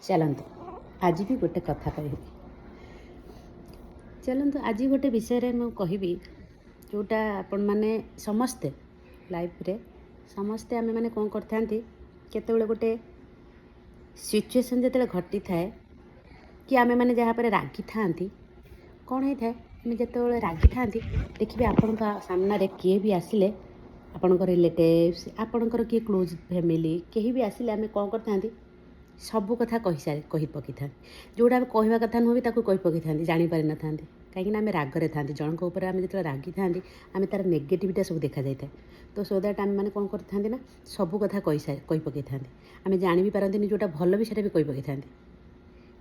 ଚାଲନ୍ତୁ, ଆଜି ବି ଗୋଟେ କଥା କହିବି। ଚାଲନ୍ତୁ, ଆଜି ଗୋଟେ ବିଷୟରେ ମୁଁ କହିବି, ଯେଉଁଟା ଆପଣମାନେ ସମସ୍ତେ ଲାଇଫ୍ରେ ସମସ୍ତେ ଆମେମାନେ କ'ଣ କରିଥାନ୍ତି। କେତେବେଳେ ଗୋଟେ ସିଚୁଏସନ୍ ଯେତେବେଳେ ଘଟିଥାଏ କି ଆମେମାନେ ଯାହା ଉପରେ ରାଗିଥାନ୍ତି, କ'ଣ ହେଇଥାଏ, ଆମେ ଯେତେବେଳେ ରାଗିଥାନ୍ତି, ଦେଖିବେ ଆପଣଙ୍କ ସାମ୍ନାରେ କିଏ ବି ଆସିଲେ, ଆପଣଙ୍କ ରିଲେଟିଭ୍ସ, ଆପଣଙ୍କର କିଏ କ୍ଲୋଜ୍ ଫ୍ୟାମିଲି, କେହି ବି ଆସିଲେ ଆମେ କ'ଣ କରିଥାନ୍ତି? ସବୁ କଥା କହି ପକାଇଥାନ୍ତି। ଯେଉଁଟା ଆମେ କହିବା କଥା ନୁହଁ ବି ତାକୁ କହି ପକାଇଥାନ୍ତି, ଜାଣିପାରିନଥାନ୍ତି। କାହିଁକିନା ଆମେ ରାଗରେ ଥାନ୍ତି। ଜଣଙ୍କ ଉପରେ ଆମେ ଯେତେବେଳେ ରାଗିଥାନ୍ତି, ଆମେ ତା'ର ନେଗେଟିଭଟା ସବୁ ଦେଖାଯାଇଥାଏ। ତ ସୋ that ଆମେମାନେ କ'ଣ କରିଥାନ୍ତି ନା ସବୁ କଥା କହି ପକାଇଥାନ୍ତି। ଆମେ ଜାଣି ବି ପାରନ୍ତିନି, ଯେଉଁଟା ଭଲ ବି ସେଇଟା ବି କହି ପକାଇଥାନ୍ତି।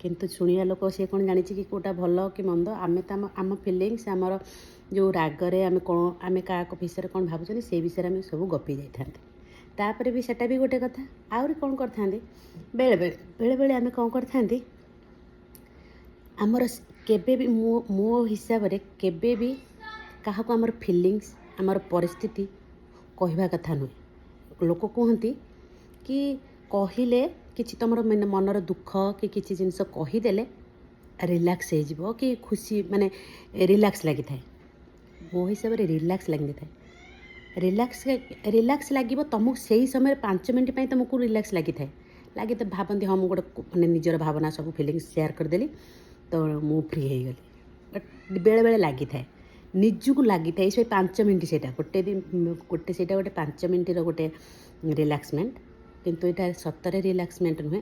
କିନ୍ତୁ ଶୁଣିବା ଲୋକ ସିଏ କ'ଣ ଜାଣିଛି କି କେଉଁଟା ଭଲ କି ମନ୍ଦ? ଆମେ ତ ଆମ ଫିଲିଙ୍ଗସ୍, ଆମର ଯେଉଁ ରାଗରେ ଆମେ କ'ଣ, ଆମେ କାହା ବିଷୟରେ କ'ଣ ଭାବୁଛନ୍ତି, ସେଇ ବିଷୟରେ ଆମେ ସବୁ ଗପି ଯାଇଥାନ୍ତି। ତାପରେ ବି ସେଟା ବି ଗୋଟେ କଥା। ଆହୁରି କ'ଣ କରିଥାନ୍ତି, ବେଳେବେଳେ ଆମେ କ'ଣ କରିଥାନ୍ତି, ଆମର କେବେ ବି ମୋ ହିସାବରେ କେବେ ବି କାହାକୁ ଆମର ଫିଲିଙ୍ଗସ୍, ଆମର ପରିସ୍ଥିତି କହିବା କଥା ନୁହେଁ। ଲୋକ କୁହନ୍ତି କି କହିଲେ କିଛି ତୁମର ମାନେ ମନର ଦୁଃଖ କି କିଛି ଜିନିଷ କହିଦେଲେ ରିଲାକ୍ସ ହେଇଯିବ କି ଖୁସି, ମାନେ ରିଲାକ୍ସ ଲାଗିଥାଏ। ମୋ ହିସାବରେ ରିଲାକ୍ସ ଲାଗିନଥାଏ। ରିଲାକ୍ସ ଲାଗିବ ତୁମକୁ ସେଇ ସମୟରେ, 5 ମିନିଟ୍ ପାଇଁ ତୁମକୁ ରିଲାକ୍ସ ଲାଗିଥାଏ। ଲାଗି ତ ଭାବନ୍ତି, ହଁ, ମୁଁ ଗୋଟେ ମାନେ ନିଜର ଭାବନା ସବୁ ଫିଲିଙ୍ଗସ୍ ସେୟାର କରିଦେଲି ତ ମୁଁ ଫ୍ରି ହେଇଗଲି। ବଟ୍ ବେଳେବେଳେ ଲାଗିଥାଏ, ନିଜକୁ ଲାଗିଥାଏ ସେଇ 5 ମିନିଟ୍। ସେଇଟା ଗୋଟେ ଦିନ ଗୋଟେ, ସେଇଟା ଗୋଟେ 5 ମିନିଟ୍ର ଗୋଟେ ରିଲାକ୍ସମେଣ୍ଟ। କିନ୍ତୁ ଏଇଟା ସତରେ ରିଲାକ୍ସମେଣ୍ଟ ନୁହେଁ।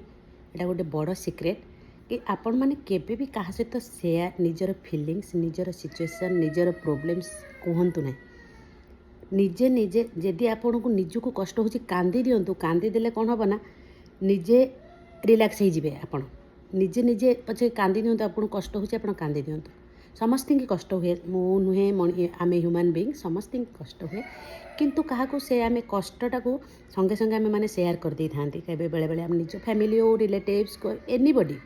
ଏଇଟା ଗୋଟେ ବଡ଼ ସିକ୍ରେଟ୍ କି ଆପଣମାନେ କେବେ ବି କାହା ସହିତ ସେୟାର, ନିଜର ଫିଲିଙ୍ଗସ୍, ନିଜର ସିଚୁଏସନ୍, ନିଜର ପ୍ରୋବ୍ଲେମ୍ସ କୁହନ୍ତୁ ନାହିଁ। ନିଜେ ନିଜେ ଯଦି ଆପଣଙ୍କୁ ନିଜକୁ କଷ୍ଟ ହେଉଛି, କାନ୍ଦି ଦିଅନ୍ତୁ। କାନ୍ଦି ଦେଲେ କ'ଣ ହେବ ନା ନିଜେ ରିଲାକ୍ସ ହେଇଯିବେ ଆପଣ। ନିଜେ ନିଜେ ପଛେ କାନ୍ଦି ଦିଅନ୍ତୁ। ଆପଣଙ୍କୁ କଷ୍ଟ ହେଉଛି, ଆପଣ କାନ୍ଦି ଦିଅନ୍ତୁ। ସମସ୍ତଙ୍କୁ କଷ୍ଟ ହୁଏ, ମୁଁ ନୁହେଁ, ଆମେ ହ୍ୟୁମାନ୍ ବିଇଙ୍ଗ, ସମସ୍ତଙ୍କୁ କଷ୍ଟ ହୁଏ। କିନ୍ତୁ କାହାକୁ ସେ ଆମେ କଷ୍ଟଟାକୁ ସଙ୍ଗେ ସଙ୍ଗେ ଆମେ ମାନେ ସେୟାର କରିଦେଇଥାନ୍ତି। କେବେ ବେଳେବେଳେ ଆମେ ନିଜ ଫ୍ୟାମିଲି ହଉ, ରିଲେଟିଭ୍ସ, ଏନିବଡ଼ି,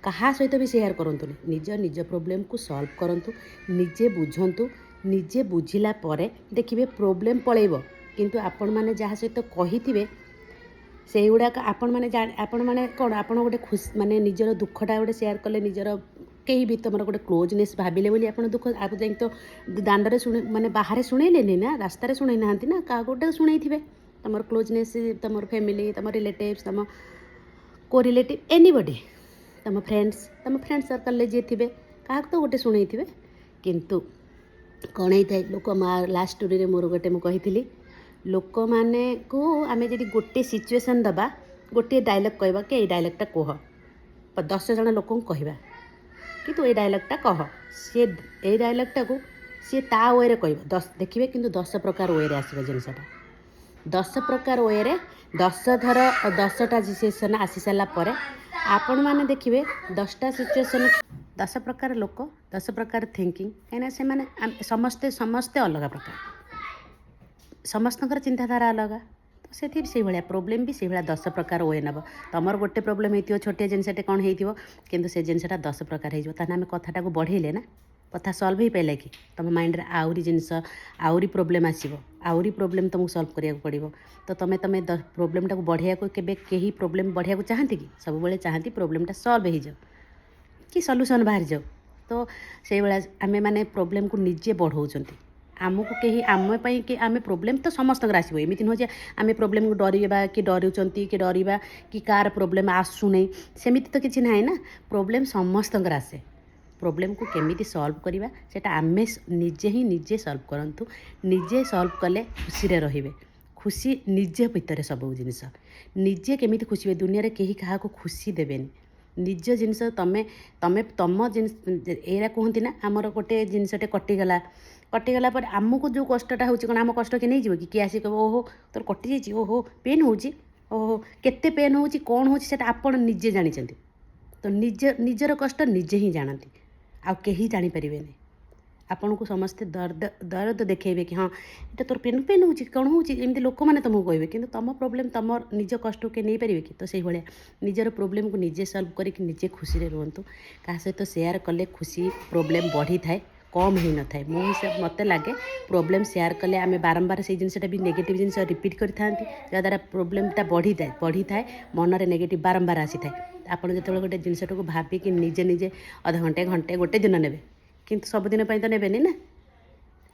କାହା ସହିତ ବି ସେୟାର କରନ୍ତୁନି। ନିଜ ନିଜ ପ୍ରୋବ୍ଲେମକୁ ସଲ୍ଭ କରନ୍ତୁ, ନିଜେ ବୁଝନ୍ତୁ। ନିଜେ ବୁଝିଲା ପରେ ଦେଖିବେ ପ୍ରୋବ୍ଲେମ୍ ପଳେଇବ। କିନ୍ତୁ ଆପଣମାନେ ଯାହା ସହିତ କହିଥିବେ, ସେଇଗୁଡ଼ାକ ଆପଣମାନେ ଜାଣି, ଆପଣମାନେ କ'ଣ, ଆପଣ ଗୋଟେ ଖୁସି, ମାନେ ନିଜର ଦୁଃଖଟା ଗୋଟେ ସେୟାର କଲେ, ନିଜର କେହି ବି ତୁମର ଗୋଟେ କ୍ଲୋଜନେସ୍ ଭାବିଲେ ବୋଲି ଆପଣ ଦୁଃଖ ଆକୁ ଯାଇକି ତ ଦାଣ୍ଡରେ ଶୁଣି, ମାନେ ବାହାରେ ଶୁଣେଇଲେନି ନା, ରାସ୍ତାରେ ଶୁଣେଇ ନାହାନ୍ତି ନା, କାହାକୁ ଗୋଟେ ଶୁଣେଇଥିବେ। ତୁମର କ୍ଲୋଜନେସ୍, ତୁମର ଫ୍ୟାମିଲି, ତୁମ ରିଲେଟିଭ୍ସ, ତୁମ କୋ ରିଲେଟିଭ୍, ଏନିବଡ଼ି, ତୁମ ଫ୍ରେଣ୍ଡସ୍, ତୁମ ଫ୍ରେଣ୍ଡ ସର୍କଲ୍ରେ ଯିଏ ଥିବେ, କାହାକୁ ତ ଗୋଟେ ଶୁଣେଇଥିବେ। କିନ୍ତୁ କ'ଣ ହେଇଥାଏ, ଲୋକ ମା ଲାଷ୍ଟ ଷ୍ଟୋରିରେ ମୋର ଗୋଟେ ମୁଁ କହିଥିଲି, ଲୋକମାନଙ୍କୁ ଆମେ ଯଦି ଗୋଟେ ସିଚୁଏସନ୍ ଦେବା, ଗୋଟିଏ ଡାଇଲଗ୍ କହିବା କି ଏଇ ଡାଇଲଗ୍ଟା କୁହ, 10 ଜଣ ଲୋକଙ୍କୁ କହିବା କି ତୁ ଏଇ ଡାଇଲଗ୍ଟା କହ, ସିଏ ଏଇ ଡାଇଲଗ୍ଟାକୁ ସିଏ ତା ୱେରେ କହିବ। ଦେଖିବେ କିନ୍ତୁ 10 ପ୍ରକାର ୱେରେ ଆସିବ ଜିନିଷଟା। 10 ପ୍ରକାର ୱେରେ 10 ଥର 10ଟା ସିଚୁଏସନ୍ ଆସି ସାରିଲା ପରେ ଆପଣମାନେ ଦେଖିବେ 10ଟା ସିଚୁଏସନ୍, 10 ପ୍ରକାର ଲୋକ, 10 ପ୍ରକାର ଥିଙ୍କିଂ। କାହିଁକିନା ସେମାନେ ସମସ୍ତେ ସମସ୍ତେ ଅଲଗା ପ୍ରକାର, ସମସ୍ତଙ୍କର ଚିନ୍ତାଧାରା ଅଲଗା। ତ ସେଥି ସେଇଭଳିଆ ପ୍ରୋବ୍ଲେମ୍ ବି ସେଇଭଳିଆ 10 ପ୍ରକାର we ନେବ। ତୁମର ଗୋଟେ ପ୍ରୋବ୍ଲେମ୍ ହେଇଥିବ, ଛୋଟିଆ ଜିନିଷଟେ କ'ଣ ହେଇଥିବ, କିନ୍ତୁ ସେ ଜିନିଷଟା 10 ପ୍ରକାର ହେଇଯିବ। ତାହେଲେ ଆମେ କଥାଟାକୁ ବଢ଼େଇଲେ ନା, କଥା ସଲ୍ଭ ହେଇପାରିଲା କି? ତୁମ ମାଇଣ୍ଡରେ ଆହୁରି ଜିନିଷ, ଆହୁରି ପ୍ରୋବ୍ଲେମ୍ ଆସିବ, ଆହୁରି ପ୍ରୋବ୍ଲେମ୍ ତୁମକୁ ସଲ୍ଭ କରିବାକୁ ପଡ଼ିବ। ତ ତୁମେ ପ୍ରୋବ୍ଲେମ୍ଟାକୁ ବଢ଼େଇବାକୁ, କେବେ କେହି ପ୍ରୋବ୍ଲେମ୍ ବଢ଼େଇବାକୁ ଚାହାନ୍ତି କି? ସବୁବେଳେ ଚାହାନ୍ତି ପ୍ରୋବ୍ଲେମ୍ଟା ସଲ୍ଭ ହେଇଯାଉ କି ସଲ୍ୟୁସନ୍ ବାହାରିଯାଉ। ତ ସେଇଭଳିଆ ଆମେମାନେ ପ୍ରୋବ୍ଲେମ୍କୁ ନିଜେ ବଢ଼ଉଛନ୍ତି। ଆମକୁ କେହି ଆମ ପାଇଁ କି ଆମେ ପ୍ରୋବ୍ଲେମ୍ ତ ସମସ୍ତଙ୍କର ଆସିବ। ଏମିତି ନୁହଁ ଯେ ଆମେ ପ୍ରୋବ୍ଲେମ୍କୁ ଡରିବା କି ଡରୁଛନ୍ତି କି ଡରିବା କି କାହାର ପ୍ରୋବ୍ଲେମ୍ ଆସୁନାହିଁ, ସେମିତି ତ କିଛି ନାହିଁ ନା। ପ୍ରୋବ୍ଲେମ୍ ସମସ୍ତଙ୍କର ଆସେ। ପ୍ରୋବ୍ଲେମ୍କୁ କେମିତି ସଲ୍ଭ କରିବା, ସେଇଟା ଆମେ ନିଜେ ହିଁ ନିଜେ ସଲ୍ଭ କରନ୍ତୁ। ନିଜେ ସଲ୍ଭ କଲେ ଖୁସିରେ ରହିବେ। ଖୁସି ନିଜ ଭିତରେ ସବୁ ଜିନିଷ। ନିଜେ କେମିତି ଖୁସି ହେବେ? ଦୁନିଆରେ କେହି କାହାକୁ ଖୁସି ଦେବେନି। ନିଜ ଜିନିଷ ତମେ ତମେ ତମ ଜିନିଷ। ଏଇରା କୁହନ୍ତି ନା, ଆମର ଗୋଟେ ଜିନିଷଟେ କଟିଗଲା, କଟିଗଲା ପରେ ଆମକୁ ଯେଉଁ କଷ୍ଟଟା ହେଉଛି, କ'ଣ ଆମ କଷ୍ଟ କିଏ ନେଇଯିବ କି? କିଏ ଆସିକି କହିବ, "ଓହୋ, ତୋର କଟିଯାଇଛି, ଓହୋ, ପେନ୍ ହେଉଛି, ଓହୋ"? କେତେ ପେନ୍ ହେଉଛି, କ'ଣ ହେଉଛି, ସେଇଟା ଆପଣ ନିଜେ ଜାଣିଛନ୍ତି। ତ ନିଜର କଷ୍ଟ ନିଜେ ହିଁ ଜାଣନ୍ତି, ଆଉ କେହି ଜାଣିପାରିବେନି। ଆପଣଙ୍କୁ ସମସ୍ତେ ଦର୍ଦ ଦରଦ ଦେଖେଇବେ କି ହଁ, ଏଇଟା ତୋର ପେନ୍ ପେନ୍ ହେଉଛି, କ'ଣ ହେଉଛି, ଏମିତି ଲୋକମାନେ ତୁମକୁ କହିବେ। କିନ୍ତୁ ତୁମ ପ୍ରୋବ୍ଲେମ୍, ତୁମ ନିଜ କଷ୍ଟକୁ କିଏ ନେଇପାରିବେ କି? ତ ସେଇଭଳିଆ ନିଜର ପ୍ରୋବ୍ଲେମ୍କୁ ନିଜେ ସଲ୍ଭ କରିକି ନିଜେ ଖୁସିରେ ରୁହନ୍ତୁ। କାହା ସହିତ ସେୟାର କଲେ ଖୁସି ପ୍ରୋବ୍ଲେମ୍ ବଢ଼ିଥାଏ। କମ୍ ହେଇନଥାଏ। ମୋ ହିସାବ ମୋତେ ଲାଗେ, ପ୍ରୋବ୍ଲେମ୍ ସେୟାର କଲେ ଆମେ ବାରମ୍ବାର ସେଇ ଜିନିଷଟା ବି ନେଗେଟିଭ୍ ଜିନିଷ ରିପିଟ୍ କରିଥାନ୍ତି, ଯାହାଦ୍ୱାରା ପ୍ରୋବ୍ଲେମ୍ଟା ବଢ଼ିଥାଏ ବଢ଼ିଥାଏ, ମନରେ ନେଗେଟିଭ୍ ବାରମ୍ବାର ଆସିଥାଏ। ଆପଣ ଯେତେବେଳେ ଗୋଟେ ଜିନିଷଟାକୁ ଭାବିକି ନିଜେ ନିଜେ ଅଧଘଣ୍ଟେ, ଘଣ୍ଟେ, ଗୋଟେ ଦିନ ନେବେ, କିନ୍ତୁ ସବୁଦିନ ପାଇଁ ତ ନେବେନି ନା।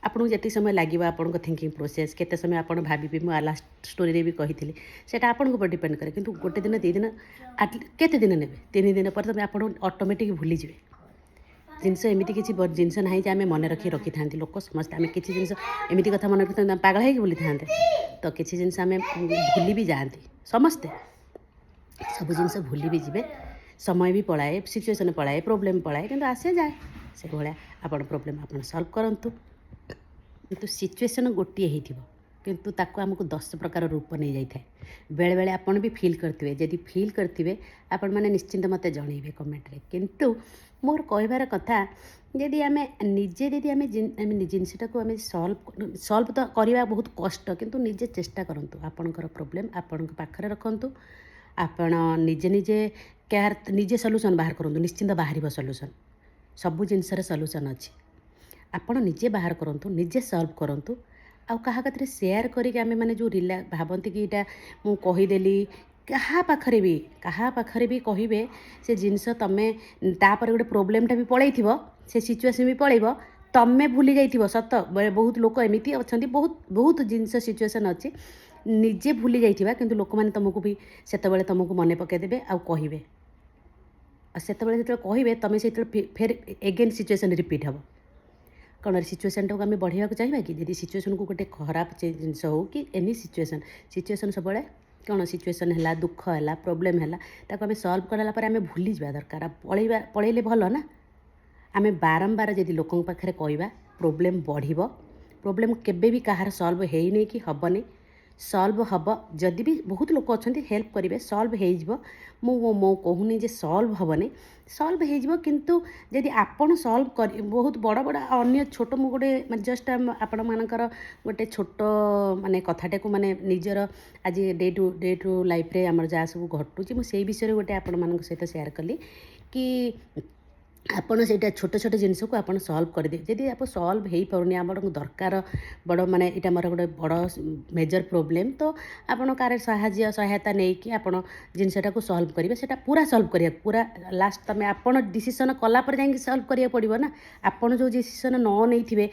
ଆପଣଙ୍କୁ ଯେତିକି ସମୟ ଲାଗିବ, ଆପଣଙ୍କ ଥିଙ୍କିଂ ପ୍ରୋସେସ୍ କେତେ ସମୟ ଆପଣ ଭାବିବେ, ମୁଁ ଲାଷ୍ଟ ଷ୍ଟୋରିରେ ବି କହିଥିଲି, ସେଇଟା ଆପଣଙ୍କ ଉପରେ ଡିପେଣ୍ଡ କରେ। କିନ୍ତୁ ଗୋଟେ ଦିନ, 2 ଦିନ, କେତେ ଦିନ ନେବେ, 3 ଦିନ ପରେ ତମେ ଆପଣ ଅଟୋମେଟିକ୍ ଭୁଲିଯିବେ ଜିନିଷ। ଏମିତି କିଛି ଜିନିଷ ନାହିଁ ଯେ ଆମେ ମନେ ରଖି ରଖିଥାନ୍ତି ଲୋକ ସମସ୍ତେ। ଆମେ କିଛି ଜିନିଷ ଏମିତି କଥା ମନେ ରଖିଥାନ୍ତି, ଆମେ ପାଗଳ ହେଇକି ବୁଲିଥାନ୍ତେ। ତ କିଛି ଜିନିଷ ଆମେ ଭୁଲି ବି ଯାଆନ୍ତି ସମସ୍ତେ। ସବୁ ଜିନିଷ ଭୁଲି ବି ଯିବେ। ସମୟ ବି ପଳାଏ, ସିଚୁଏସନ୍ ପଳାଏ, ପ୍ରୋବ୍ଲେମ୍ ପଳାଏ, କିନ୍ତୁ ଆସେ ଯାଏ। ସେଭଳିଆ ଆପଣ ପ୍ରୋବ୍ଲେମ୍ ଆପଣ ସଲ୍ଭ କରନ୍ତୁ। କିନ୍ତୁ ସିଚୁଏସନ୍ ଗୋଟିଏ ହେଇଥିବ, କିନ୍ତୁ ତାକୁ ଆମକୁ 10 ପ୍ରକାର ରୂପ ନେଇଯାଇଥାଏ ବେଳେବେଳେ। ଆପଣ ବି ଫିଲ୍ କରିଥିବେ। ଯଦି ଫିଲ୍ କରିଥିବେ, ଆପଣମାନେ ନିଶ୍ଚିନ୍ତ ମୋତେ ଜଣେଇବେ କମେଣ୍ଟରେ। କିନ୍ତୁ ମୋର କହିବାର କଥା, ଯଦି ଆମେ ନିଜେ ଯଦି ଆମେ ଆମେ ଜିନିଷଟାକୁ ଆମେ ସଲ୍ଭ ସଲ୍ଭ ତ କରିବା ବହୁତ କଷ୍ଟ, କିନ୍ତୁ ନିଜେ ଚେଷ୍ଟା କରନ୍ତୁ। ଆପଣଙ୍କର ପ୍ରୋବ୍ଲେମ୍ ଆପଣଙ୍କ ପାଖରେ ରଖନ୍ତୁ। ଆପଣ ନିଜେ ନିଜେ କେୟାର, ନିଜେ ସଲ୍ୟୁସନ୍ ବାହାର କରନ୍ତୁ। ନିଶ୍ଚିନ୍ତ ବାହାରିବ ସଲ୍ୟୁସନ୍। ସବୁ ଜିନିଷର ସଲ୍ୟୁସନ୍ ଅଛି। ଆପଣ ନିଜେ ବାହାର କରନ୍ତୁ, ନିଜେ ସଲ୍ଭ କରନ୍ତୁ। ଆଉ କାହା କତିରେ ସେୟାର କରିକି ଆମେ ମାନେ ଯେଉଁ ଭାବନ୍ତି କି ଏଇଟା ମୁଁ କହିଦେଲି, କାହା ପାଖରେ ବି କହିବେ ସେ ଜିନିଷ, ତମେ ତାପରେ ଗୋଟେ ପ୍ରୋବ୍ଲେମଟା ବି ପଳେଇଥିବ, ସେ ସିଚୁଏସନ୍ ବି ପଳେଇବ, ତମେ ଭୁଲି ଯାଇଥିବ। ସତ, ବହୁତ ଲୋକ ଏମିତି ଅଛନ୍ତି, ବହୁତ ବହୁତ ଜିନିଷ ସିଚୁଏସନ୍ ଅଛି, ନିଜେ ଭୁଲି ଯାଇଥିବା, କିନ୍ତୁ ଲୋକମାନେ ତୁମକୁ ବି ସେତେବେଳେ ତୁମକୁ ମନେ ପକାଇଦେବେ ଆଉ କହିବେ। ଆଉ ସେତେବେଳେ ଯେତେବେଳେ କହିବେ, ତମେ ସେତେବେଳେ ଫେର୍ ଏଗେନ୍ ସିଚୁଏସନ୍ ରିପିଟ୍ ହେବ। କ'ଣ ସିଚୁଏସନ୍ଟାକୁ ଆମେ ବଢ଼େଇବାକୁ ଚାହିଁବା କି? ଯଦି ସିଚୁଏସନ୍କୁ ଗୋଟେ ଖରାପ ଜିନିଷ ହେଉ କି ଏନି ସିଚୁଏସନ୍, ସିଚୁଏସନ୍ ସବୁବେଳେ କ'ଣ ସିଚୁଏସନ୍ ହେଲା, ଦୁଃଖ ହେଲା, ପ୍ରୋବ୍ଲେମ୍ ହେଲା, ତାକୁ ଆମେ ସଲ୍ଭ କଲା ପରେ ଆମେ ଭୁଲିଯିବା ଦରକାର ଆଉ ପଳେଇବା। ପଳେଇଲେ ଭଲ ନା। ଆମେ ବାରମ୍ବାର ଯଦି ଲୋକଙ୍କ ପାଖରେ କହିବା, ପ୍ରୋବ୍ଲେମ୍ ବଢ଼ିବ। ପ୍ରୋବ୍ଲେମ୍ କେବେ ବି କାହାର ସଲ୍ଭ ହେଇନି କି ହେବନି। ସଲ୍ଭ ହେବ ଯଦି ବି ବହୁତ ଲୋକ ଅଛନ୍ତି ହେଲ୍ପ କରିବେ, ସଲ୍ଭ ହେଇଯିବ। ମୁଁ ମୁଁ କହୁନି ଯେ ସଲ୍ଭ ହେବନି, ସଲ୍ଭ ହେଇଯିବ। କିନ୍ତୁ ଯଦି ଆପଣ ସଲ୍ଭ କରି ବହୁତ ବଡ଼ ବଡ଼ ଅନ୍ୟ ଛୋଟ, ମୁଁ ଗୋଟେ ମାନେ ଜଷ୍ଟ ଆପଣମାନଙ୍କର ଗୋଟେ ଛୋଟ ମାନେ କଥାଟାକୁ, ମାନେ ନିଜର ଆଜି ଡେ ଟୁ ଲାଇଫ୍ରେ ଆମର ଯାହା ସବୁ ଘଟୁଛି, ମୁଁ ସେଇ ବିଷୟରେ ଗୋଟେ ଆପଣମାନଙ୍କ ସହିତ ସେୟାର କଲି କି ଆପଣ ସେଇଟା ଛୋଟ ଛୋଟ ଜିନିଷକୁ ଆପଣ ସଲ୍ଭ କରିଦେବେ। ଯଦି ଆପଣ ସଲ୍ଭ ହେଇପାରୁନି, ଆପଣଙ୍କୁ ଦରକାର ବଡ଼, ମାନେ ଏଇଟା ମୋର ଗୋଟେ ବଡ଼ ମେଜର ପ୍ରୋବ୍ଲେମ୍, ତ ଆପଣ କାହାର ସାହାଯ୍ୟ ସହାୟତା ନେଇକି ଆପଣ ଜିନିଷଟାକୁ ସଲ୍ଭ କରିବେ। ସେଇଟା ପୁରା ସଲ୍ଭ କରିବାକୁ ପୁରା ଲାଷ୍ଟ ତମେ ଆପଣ ଡିସିସନ୍ କଲା ପରେ ଯାଇକି ସଲ୍ଭ କରିବାକୁ ପଡ଼ିବ ନା। ଆପଣ ଯେଉଁ ଡିସିସନ୍ ନ ନେଇଥିବେ,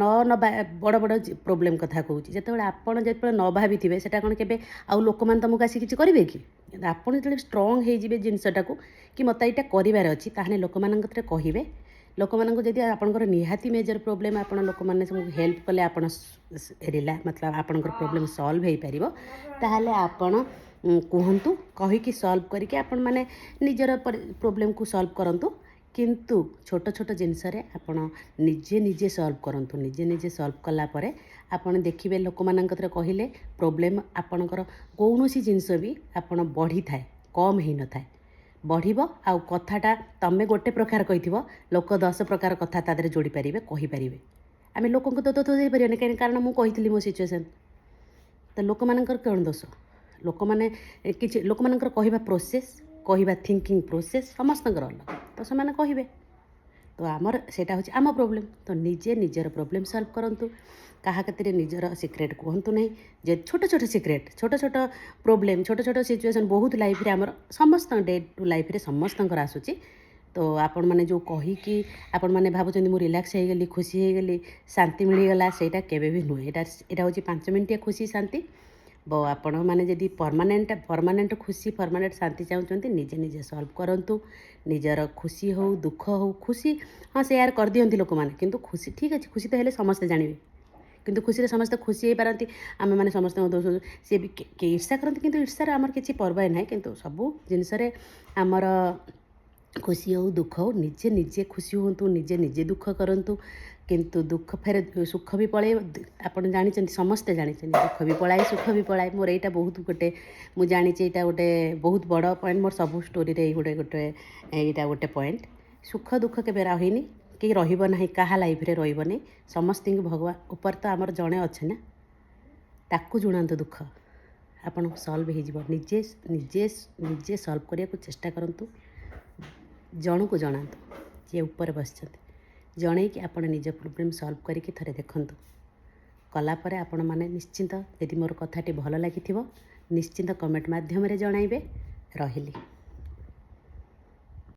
ନ ନେବା ବଡ଼ ବଡ଼ ପ୍ରୋବ୍ଲେମ୍ କଥା କହୁଛି, ଯେତେବେଳେ ଆପଣ ଯେତେବେଳେ ନ ଭାବିଥିବେ, ସେଇଟା କ'ଣ କେବେ ଆଉ ଲୋକମାନେ ତୁମକୁ ଆସି କିଛି କରିବେ କି? କିନ୍ତୁ ଆପଣ ଯେତେବେଳେ ଷ୍ଟ୍ରଙ୍ଗ ହେଇଯିବେ ଜିନିଷଟାକୁ କି ମୋତେ ଏଇଟା କରିବାର ଅଛି, ତାହେଲେ ଲୋକମାନଙ୍କ କତିରେ କହିବେ। ଲୋକମାନଙ୍କୁ ଯଦି ଆପଣଙ୍କର ନିହାତି ମେଜର ପ୍ରୋବ୍ଲେମ୍, ଆପଣ ଲୋକମାନେ ସବୁ ହେଲ୍ପ କଲେ ଆପଣ ମତଲବ ଆପଣଙ୍କର ପ୍ରୋବ୍ଲେମ୍ ସଲ୍ଭ ହେଇପାରିବ, ତାହେଲେ ଆପଣ କୁହନ୍ତୁ। କହିକି ସଲ୍ଭ କରିକି ଆପଣମାନେ ନିଜର ପ୍ରୋବ୍ଲେମ୍କୁ ସଲ୍ଭ କରନ୍ତୁ। କିନ୍ତୁ ଛୋଟ ଛୋଟ ଜିନିଷରେ ଆପଣ ନିଜେ ନିଜେ ସଲ୍ଭ କରନ୍ତୁ। ନିଜେ ନିଜେ ସଲ୍ଭ କଲା ପରେ ଆପଣ ଦେଖିବେ, ଲୋକମାନଙ୍କ କତିରେ କହିଲେ ପ୍ରୋବ୍ଲେମ୍ ଆପଣଙ୍କର କୌଣସି ଜିନିଷ ବି ଆପଣ ବଢ଼ିଥାଏ, କମ୍ ହେଇନଥାଏ, ବଢ଼ିବ। ଆଉ କଥାଟା ତମେ ଗୋଟେ ପ୍ରକାର କହିଥିବ, ଲୋକ 10 ପ୍ରକାର କଥା ତା ଦେହରେ ଯୋଡ଼ି ପାରିବେ, କହିପାରିବେ। ଆମେ ଲୋକଙ୍କୁ ତ ଦୋଷ ଦେଇପାରିବାନି, କାହିଁକି? କାରଣ ମୁଁ କହିଥିଲି ମୋ ସିଚୁଏସନ୍। ତ ଲୋକମାନଙ୍କର କ'ଣ ଦୋଷ? ଲୋକମାନେ କିଛି ଲୋକମାନଙ୍କର କହିବା ପ୍ରୋସେସ୍, କହିବା ଥିଙ୍କିଂ ପ୍ରୋସେସ୍ ସମସ୍ତଙ୍କର ଅଲଗା। ତ ସେମାନେ କହିବେ, ତ ଆମର ସେଇଟା ହେଉଛି ଆମ ପ୍ରୋବ୍ଲେମ୍। ତ ନିଜେ ନିଜର ପ୍ରୋବ୍ଲେମ୍ ସଲ୍ଭ କରନ୍ତୁ। କାହା କତିରେ ନିଜର ସିକ୍ରେଟ୍ କୁହନ୍ତୁ ନାହିଁ। ଯେ ଛୋଟ ଛୋଟ ସିକ୍ରେଟ୍, ଛୋଟ ଛୋଟ ପ୍ରୋବ୍ଲେମ୍, ଛୋଟ ଛୋଟ ସିଚୁଏସନ୍ ବହୁତ ଲାଇଫ୍ରେ ଆମର ସମସ୍ତଙ୍କ ଡେ ଟୁ ଲାଇଫ୍ରେ ସମସ୍ତଙ୍କର ଆସୁଛି। ତ ଆପଣମାନେ ଯେଉଁ କହିକି ଆପଣମାନେ ଭାବୁଛନ୍ତି ମୁଁ ରିଲାକ୍ସ ହେଇଗଲି, ଖୁସି ହେଇଗଲି, ଶାନ୍ତି ମିଳିଗଲା, ସେଇଟା କେବେ ବି ନୁହେଁ। ଏଇଟା ହେଉଛି 5 ମିନିଟିଆ ଖୁସି ଶାନ୍ତି। ଆପଣମାନେ ଯଦି ପରମାନେଣ୍ଟ ଖୁସି, ପରମାନେଣ୍ଟ ଶାନ୍ତି ଚାହୁଁଛନ୍ତି, ନିଜେ ନିଜେ ସଲ୍ଭ କରନ୍ତୁ। ନିଜର ଖୁସି ହଉ, ଦୁଃଖ ହଉ, ଖୁସି ହଁ ସେୟାର କରିଦିଅନ୍ତି ଲୋକମାନେ, କିନ୍ତୁ ଖୁସି ଠିକ୍ ଅଛି, ଖୁସି ତ ହେଲେ ସମସ୍ତେ ଜାଣିବେ। କିନ୍ତୁ ଖୁସିରେ ସମସ୍ତେ ଖୁସି ହେଇପାରନ୍ତି? ଆମେମାନେ ସମସ୍ତଙ୍କ ଦୋଷ, ସିଏ ବି କିଏ ଈର୍ଷା କରନ୍ତି, କିନ୍ତୁ ଈର୍ଷାର ଆମର କିଛି ପରବାହ ନାହିଁ। କିନ୍ତୁ ସବୁ ଜିନିଷରେ ଆମର ଖୁସି ହଉ, ଦୁଃଖ ହଉ, ନିଜେ ନିଜେ ଖୁସି ହୁଅନ୍ତୁ, ନିଜେ ନିଜେ ଦୁଃଖ କରନ୍ତୁ। କିନ୍ତୁ ଦୁଃଖ ଫେରେ ସୁଖ ବି ପଳେଇବ। ଆପଣ ଜାଣିଛନ୍ତି, ସମସ୍ତେ ଜାଣିଛନ୍ତି, ଦୁଃଖ ବି ପଳାଏ, ସୁଖ ବି ପଳାଏ। ମୋର ଏଇଟା ବହୁତ ଗୋଟେ, ମୁଁ ଜାଣିଛି ଏଇଟା ଗୋଟେ ବହୁତ ବଡ଼ ପଏଣ୍ଟ। ମୋର ସବୁ ଷ୍ଟୋରିରେ ଏଇ ଗୋଟେ ଗୋଟେ ଏଇଟା ଗୋଟେ ପଏଣ୍ଟ। ସୁଖ ଦୁଃଖ କେବେ ରହିନି କି ରହିବ ନାହିଁ, କାହା ଲାଇଫ୍ରେ ରହିବନି। ସମସ୍ତଙ୍କୁ ଭଗବାନ ଉପରେ ତ ଆମର ଜଣେ ଅଛି ନା, ତାକୁ ଜଣାନ୍ତୁ ଦୁଃଖ, ଆପଣଙ୍କୁ ସଲ୍ଭ ହେଇଯିବ। ନିଜେ ନିଜେ ନିଜେ ସଲ୍ଭ କରିବାକୁ ଚେଷ୍ଟା କରନ୍ତୁ। ଜଣକୁ ଜଣାନ୍ତୁ, ଯିଏ ଉପରେ ବସିଛନ୍ତି, ଜଣେଇକି ଆପଣ ନିଜ ପ୍ରୋବ୍ଲେମ୍ ସଲ୍ଭ କରିକି ଥରେ ଦେଖନ୍ତୁ। କଲା ପରେ ଆପଣମାନେ ନିଶ୍ଚିନ୍ତ, ଯଦି ମୋର କଥାଟି ଭଲ ଲାଗିଥିବ, ନିଶ୍ଚିନ୍ତ କମେଣ୍ଟ ମାଧ୍ୟମରେ ଜଣାଇବେ। ରହିଲି।